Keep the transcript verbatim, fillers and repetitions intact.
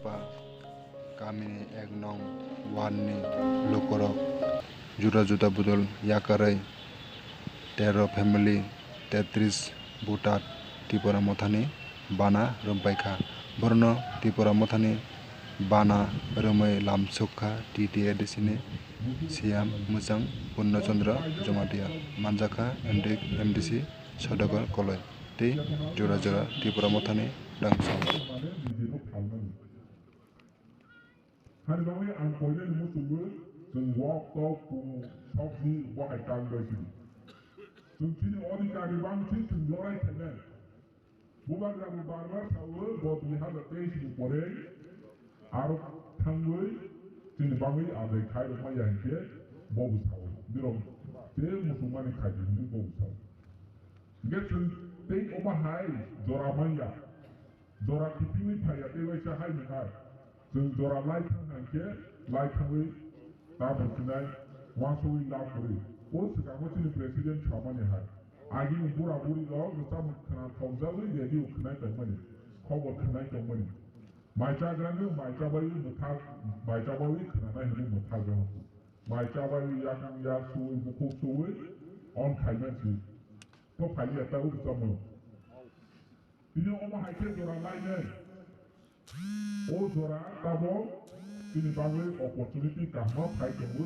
Kamini ek nong ward ni lukurok juda juda bodol yakarwi tero family tetris voter Tipra Mothani bana rwbaikha. Borokno Tipra Mothani bana rwmwi lamsukha T T A D C ni C M Mwchang Purno Chandra Jamatia, manjakha M D, M D C Sodagar Koloi tei jora jora Tipra Mothani rangchak. Hani bagwi ang koinani muchungwi chwng wak tok pung sokni bahai kang bai sidi. Chwng chini odhikar ni bangsi chwng lorai khainai. Bubagra bo bar bar sawi bo dui hazar teis ni pore aro thangwi chini bagwi adai khai rwma ya hinkhe bo bo sawi. Birok tei muchungmani khai di hinwi bo bo sawi. Hinkhe chwng tei omo hai jora manya. Jora kiphilwi phaiya tei waisa hai ni hai. Chwng jora lai thang hai khe lai thangwi tabuk sinai uansugwi lab kwrwi. O swkango chini president samani hai. Agini bura buri rok rwchapmung khna thokjagwi radio khwnai tongmani, khobor khwnai tongmani. Mai chagrani mai chabai mwthak, mai chabai khwnanai hwnwi mwthak rw. Mai chabai yakung yak suwi bukhuk suwi on khaiman si. To phaiya ta rwchapmung. Tini omo hai khe jora lainai. O jora tabok chini bagwi opportunity kahma phai tongo.